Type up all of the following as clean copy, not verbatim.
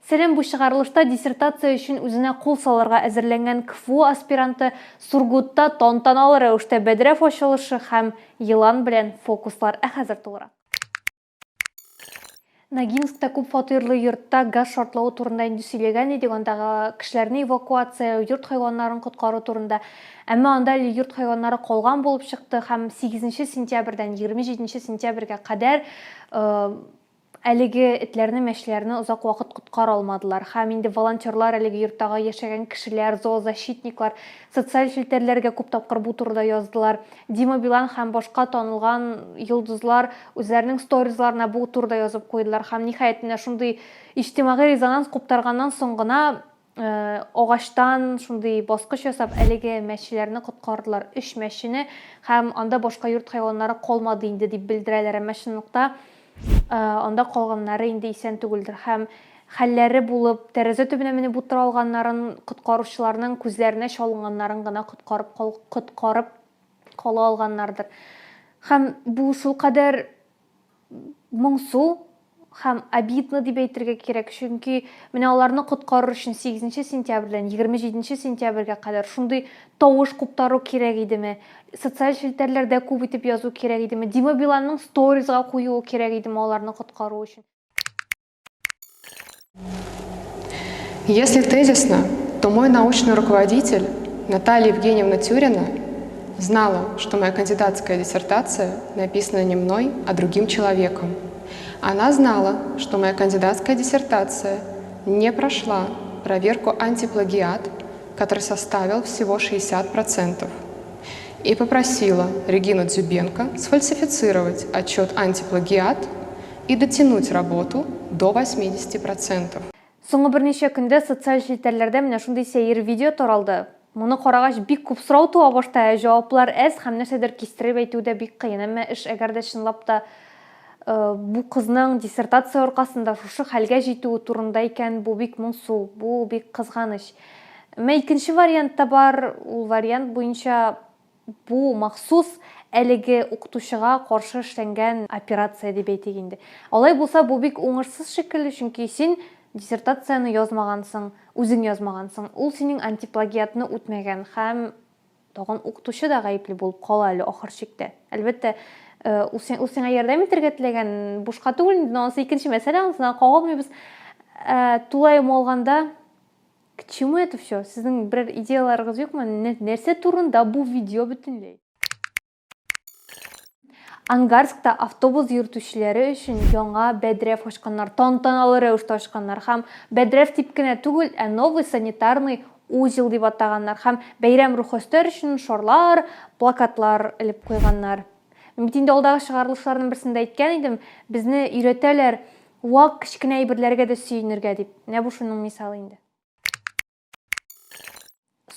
Сәлам, бу чыгарылышта диссертация өчен үзенә кул салырга әзерләнгән КФУ аспиранты Сургутта тантаналы рәвештә бәдрәф ачылышы һәм елан белән фокуслар. Ә хәзер тулырак. Ногинскта күп фатирлы йортта газ шартлавы турында инде сөйләгән идек, андагы кешеләрне эвакуация, йорт хайваннарын коткару турында. Әмма анда әле йорт хайваннары калган булып чыкты һәм 8 сентябрьдән 27 сентябрьгә кадәр э, әлеге этләрне, мәчеләрне озак вакыт коткара алмадылар. Һәм инде волонтерлар, әлеге йорттагы яшәгән кешеләр, зоозащитниклар социаль челтәрләргә күп тапкыр бу турыда яздылар. Дима Билан һәм башка танылган йолдызлар үзләренең сторизларына бу турыда язып куйдылар. Һәм, ниһаять, менә шундый иҗтимагый резонанс куптарганнан соң гына агачтан шундый баскыч ясап, әлеге мәчеләрне коткардылар. Өч мәчене һәм анда башка йорт хайваннары калмады инде дип белдерәләр. Әмма чынлыкта анда калганнары инде исән түгелдер. Һәм хәлләре булып, тәрәзә төбенә менеп утыра алганнарын, коткаручыларның күзләренә чалынганнарын гына коткарып коткарып кала алганнардыр. Һәм бу шулкадәр моңсу һәм обидно дип әйтергә кирәк, чөнки менә аларны коткарыр өчен 8 сентябрьдән 27 сентябрьгә кадәр шундый тавыш куптару кирәк идеме, социаль челтәрләрдә күп итеп язу кирәк идеме, Дима Биланның сторизга куюы кирәк идеме аларны коткару өчен. Если тезисно, то мой научный руководитель Наталья Евгеньевна Тюрина знала, что моя кандидатская диссертация написана не мной, а другим человеком. Она знала, что моя кандидатская диссертация не прошла проверку антиплагиат, который составил всего 60%, и попросила Регину Дзюбенко сфальсифицировать отчет антиплагиат и дотянуть работу до 80%. Соңгы берничә көндә социаль челтәрләрдә менә шундый сәер видео таралды. Моны карагач, бик күп сорау туа башта, ә җаваплар әз һәм нәрсәдер кистереп әйтү дә бик кыен. Әмма эш әгәр дә чынлап та бу кызның диссертация аркасында шушы хәлгә җитүе турында икән, бу бик моңсу, бу бик кызганыч. Әмма икенче вариант та бар, ул вариант буенча Бу махсус әлеге укытучыга каршы эшләнгән операция дип әйтик инде. Алай булса, бу бик уңышсыз шикелле, чөнки син диссертацияне язмагансың, үзең язмагансың, ул синең антиплагиатны үтмәгән һәм тагын укытучы да гаепле булып кала әле ахыр чиктә. Әлбәттә, ул, син, ул сиңа ярдәм итәргә теләгән, бушка түгел инде, анысы икенче мәсьәлә, анысына кагылмыйбыз. Тулаем алганда, К чему это все? Сезнең берәр идеяларыгыз юкмы? Нәрсә турында бу видео бөтенләй? Ангарскта автобус йөртүчеләре өчен яңа бәдрәф ачканнар, тантаналы рәвештә ачканнар һәм бәдрәф дип кенә түгел, ә новый санитарный узел дип атаганнар һәм бәйрәм рухы өстәр өчен шарлар, плакатлар элеп куйганнар. Мин бит инде алдагы чыгарылышларның берсендә әйткән идем, безне өйрәтәләр Вак, кечкенә әйберләргә дә сөенергә дип. Менә бу шуның мисалы инде.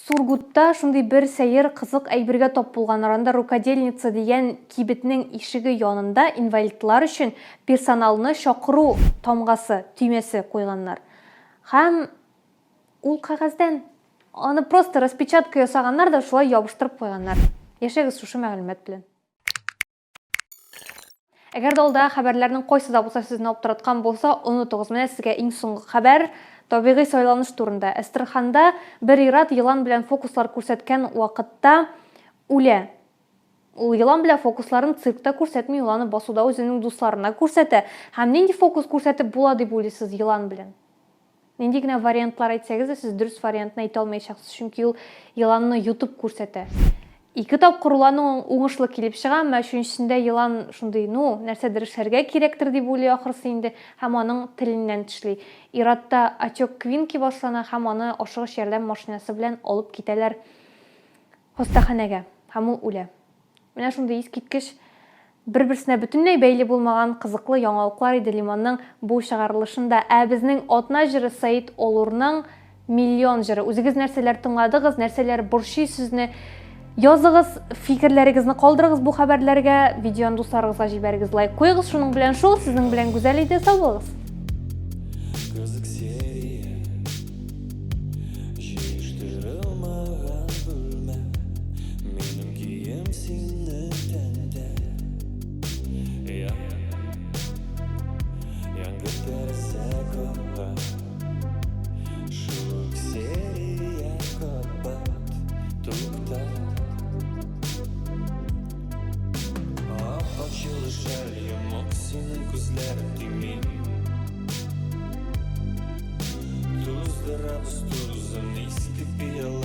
Сургутта шундый бер сәер, кызык әйбергә тап булганнар. Анда Рукодельница дигән кибетнең ишеге янында инвалидлар өчен персоналны чакыру тамгасы, төймәсе куйганнар. Һәм ул кәгазьдән. Аны просто распечатка ясаганнар да шулай ябыштырып куйганнар. Яшәгез шушы мәгълүмат белән. Әгәр дә алдагы хәбәрләрнең кайсы да булса сезне аптыраткан булса, онытыгыз. Менә сезгә иң соңгы хәбәр, табигый сайланыш турында. Әстерханда бер ир-ат елан белән фокуслар күрсәткән вакытта үлә. Ул елан белән фокусларын циркта күрсәтми, ул аны басуда үзенең дусларына күрсәтә. Һәм нинди фокус күрсәтеп була дип уйлыйсыз елан белән? Нинди генә вариантлар әйтсәгез дә, сез дөрес вариантны әйтә алмаячаксыз, чөнки ул еланны йотып күрсәтә. Ике тапкыр ул аның уңышлы килеп чыга, әмма өченчесендә елан шундый, ну, нәрсәдер эшләргә кирәктер дип уйлый ахрысы инде, һәм аның теленнән тешли. Ир-атта отек Квинке башлана һәм аны ашыгыч ярдәм машинасы белән алып китәләр хастаханәгә, һәм ул үлә. Менә шундый искиткеч, бер-берсенә бөтенләй бәйле булмаган кызыклы яңалыклар иде Лимонның бу чыгарылышында. Ә безнең атна җыры Саид Олурның Миллион җыры. Үзегез нәрсәләр тыңладыгыз, нәрсәләр борчый сезне? Языгыз, фикерләрегезне калдырыгыз бу хәбәрләргә, видеоны дусларыгызга җибәрегез, лайк куегыз. Шуның белән шул, сезнең белән Гүзәл иде, сау булыгыз. Җыештырылмаган бүлмә Минем кием синең тәндә Яңгыр тәрәзә кага. шәл, йомык синең күзләр тимим. Туздырабыз тузын иске пыяла.